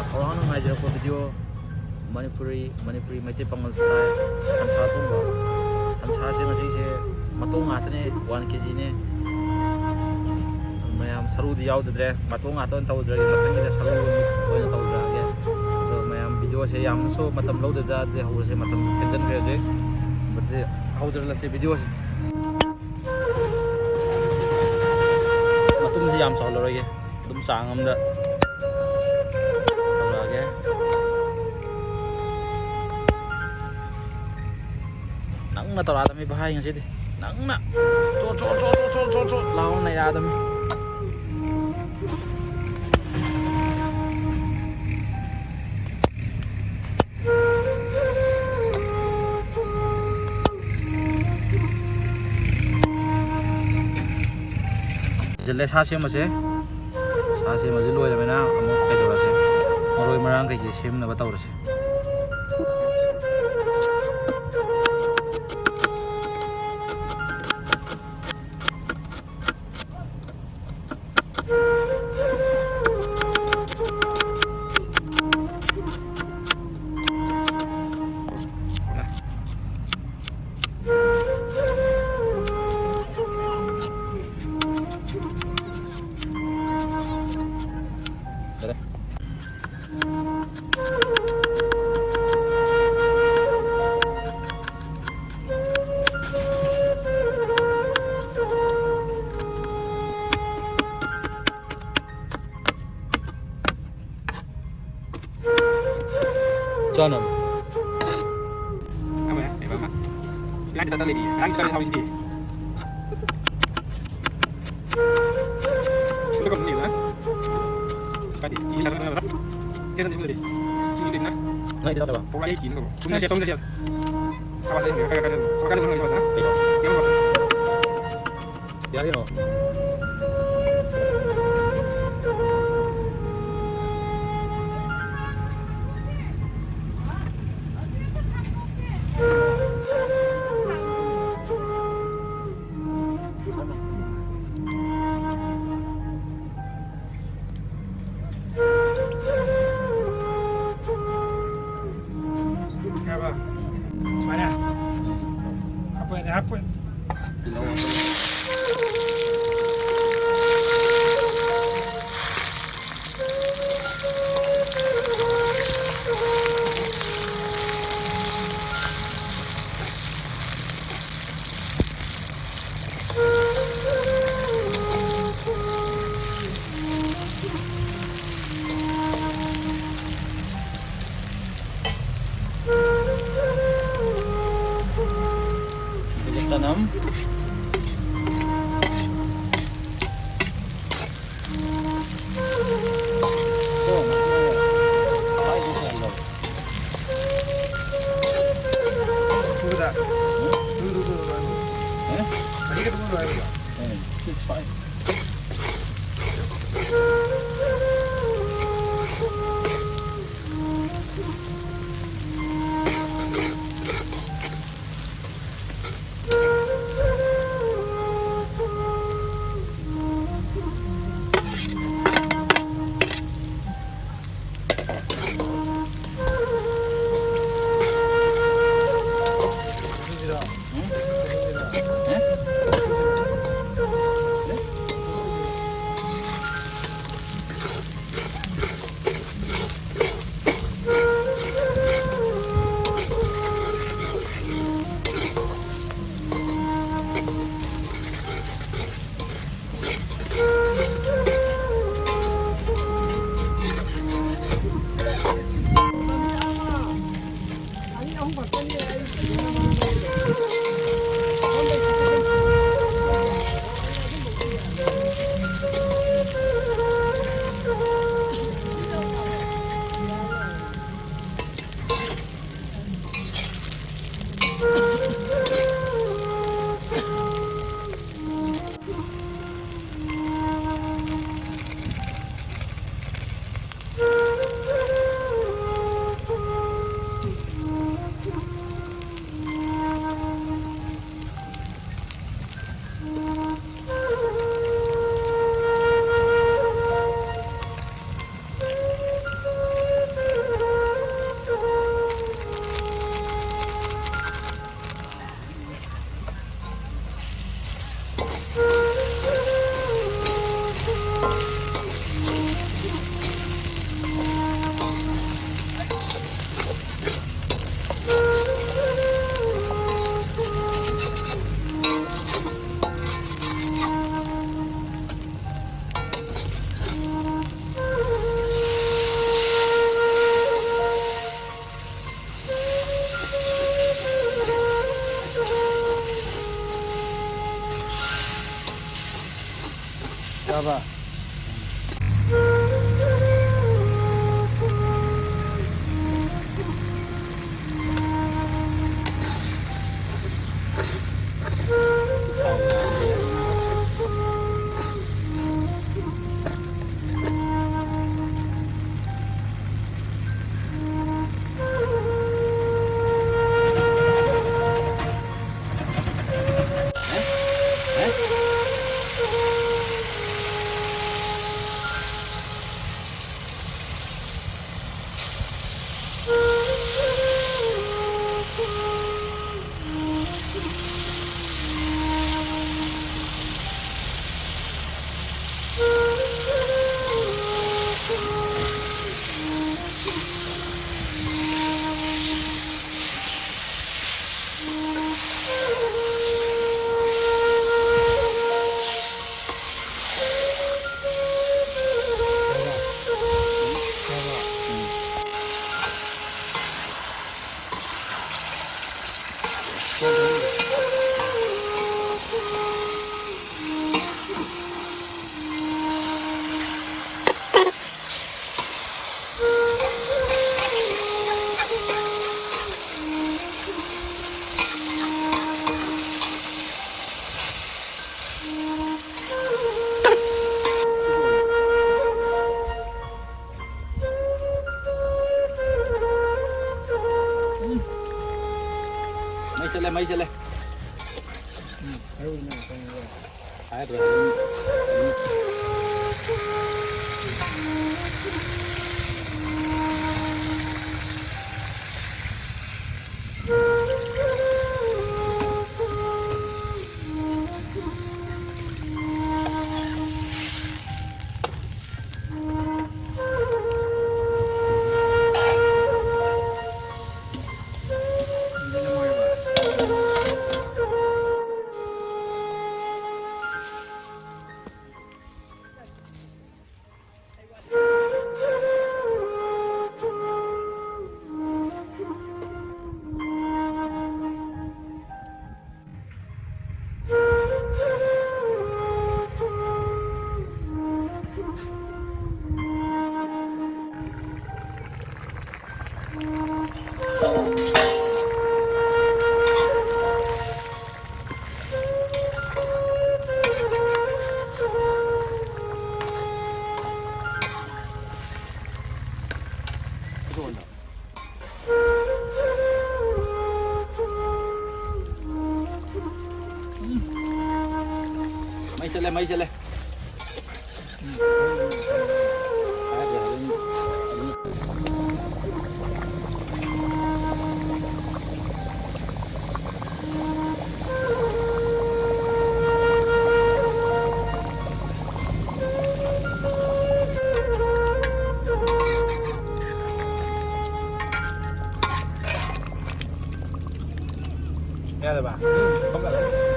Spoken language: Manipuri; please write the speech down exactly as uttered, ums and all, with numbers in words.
ꯈꯧꯔꯥꯡꯅ ꯉꯥꯏꯖꯔꯛꯄ ꯚꯤꯗꯤꯑꯣ, ꯃꯅꯤꯄꯨꯔꯤ, ꯃꯅꯤꯄꯨꯔꯤ ꯃꯩꯇꯩ ꯄꯥꯉꯜ ꯁ꯭ꯇꯥꯏꯜ ꯁꯟꯁꯥ ꯊꯣꯡꯕ꯫ ꯁꯟꯁꯥꯁꯦ ꯉꯁꯤꯁꯦ ꯃꯇꯣꯡ ꯉꯥꯛꯇꯅꯦ, ꯋꯥꯟ ꯀꯦ ꯖꯤꯅꯦ꯫ ꯃꯌꯥꯝ ꯁꯔꯨꯗꯤ ꯌꯥꯎꯗꯗ꯭ꯔꯦ, ꯃꯇꯣꯡ ꯉꯥꯛꯇ ꯑꯣꯏꯅ ꯇꯧꯗ꯭ꯔꯒꯦ, ꯃꯊꯪꯒꯤꯗ ꯁꯔꯨ ꯃꯤꯛꯁ ꯑꯣꯏꯅ ꯇꯧꯖꯔꯛꯑꯒꯦ꯫ ꯑꯗꯣ ꯃꯌꯥꯝ ꯚꯤꯗꯤꯑꯣꯁꯦ ꯌꯥꯝꯅꯁꯨ ꯃꯇꯝ ꯂꯧꯗꯕꯤꯗ ꯑꯗꯨꯗꯤ ꯍꯧꯔꯁꯦ, ꯃꯇꯝꯁꯨ ꯊꯦꯡꯖꯤꯟꯈ꯭ꯔꯦ ꯍꯧꯖꯤꯛ꯫ ꯑꯗꯨꯗꯤ ꯍꯧꯖꯔꯛꯂꯁꯤ ꯚꯤꯗꯤꯑꯣꯁꯦ꯫ ꯃꯇꯨꯝꯁꯦ ꯌꯥꯝ ꯆꯥꯎꯍꯜꯂꯔꯣꯏꯒꯦ, ꯑꯗꯨꯝ ꯆꯥꯡ ꯑꯃꯗ ꯇꯧꯔꯛꯑꯒꯦ꯫ ꯅꯪꯅ ꯇꯧꯔꯛꯑꯗꯕꯅꯤ ꯚꯥꯏ ꯉꯁꯤꯗꯤ, ꯅꯪꯅ ꯆꯣꯠ ꯆꯣꯠ ꯆꯣꯠ ꯆꯣꯠ ꯆꯣꯠ ꯆꯣꯠ ꯆꯣꯠ ꯂꯥꯎꯅ ꯅꯩꯔꯛꯑꯗꯕꯅꯤ꯫ ꯁꯤꯜꯂꯦ ꯁꯥ ꯁꯦꯝꯕꯁꯦ꯫ ꯁꯥ ꯁꯦꯝꯕꯁꯤ ꯂꯣꯏꯔꯕꯅꯤꯅ ꯑꯃꯨꯛ ꯀꯩꯗꯧꯔꯁꯦ? ꯃꯔꯣꯏ ꯃꯔꯥꯡ ꯀꯩꯀꯩ ꯁꯦꯝꯅꯕ ꯇꯧꯔꯁꯦ꯫ ꯆꯥꯅꯕ꯫ ꯑꯃ ꯌꯥꯏ, ꯂꯩꯕ ꯑꯃ꯫ ꯏꯔꯥꯡꯒꯤ ꯆꯥꯛ ꯆꯥ ꯂꯩꯔꯤ꯫ ꯏꯔꯥꯡꯒꯤ ꯆꯥꯛ ꯆꯥ ꯂꯩꯔꯤ꯫ ꯁꯤꯗ ꯀꯝ ꯂꯩꯕ? ꯀꯥꯏꯗꯤ? ꯁꯤ ꯆꯥꯛ ꯆꯥ ꯂꯩꯕ? ꯁꯤ ꯆꯥꯛ ꯆꯥ ꯂꯩꯔꯤ꯫ ꯁꯤ ꯂꯩꯅ? ꯅꯪ ꯏꯗꯤ ꯆꯥꯗꯕ? ꯄꯣꯛꯂꯥꯏ ꯀꯤꯅ ꯀꯣ꯫ ꯇꯨꯝꯅꯁꯦ, ꯇꯨꯝꯅꯁꯦ꯫ ꯆꯥꯛ ꯆꯥ ꯂꯩꯔꯤ꯫ ꯀꯥꯏ, ꯀꯥꯏ, ꯀꯥꯏ, ꯀꯥꯏ꯫ ꯀꯩꯅꯣ? ꯌꯥꯔꯤꯔꯣ? ꯃꯩ ꯆꯠꯂꯦ, ꯃꯩ ꯆꯠꯂꯦ꯫ ꯍꯥꯏꯔꯨꯔꯦ꯫ ꯃꯩ ꯆꯠꯂꯦ, ꯃꯩ ꯆꯠꯂꯦ꯫ ꯌꯥꯔꯕ? ꯎꯝ, ꯊꯝꯃꯒꯦ꯫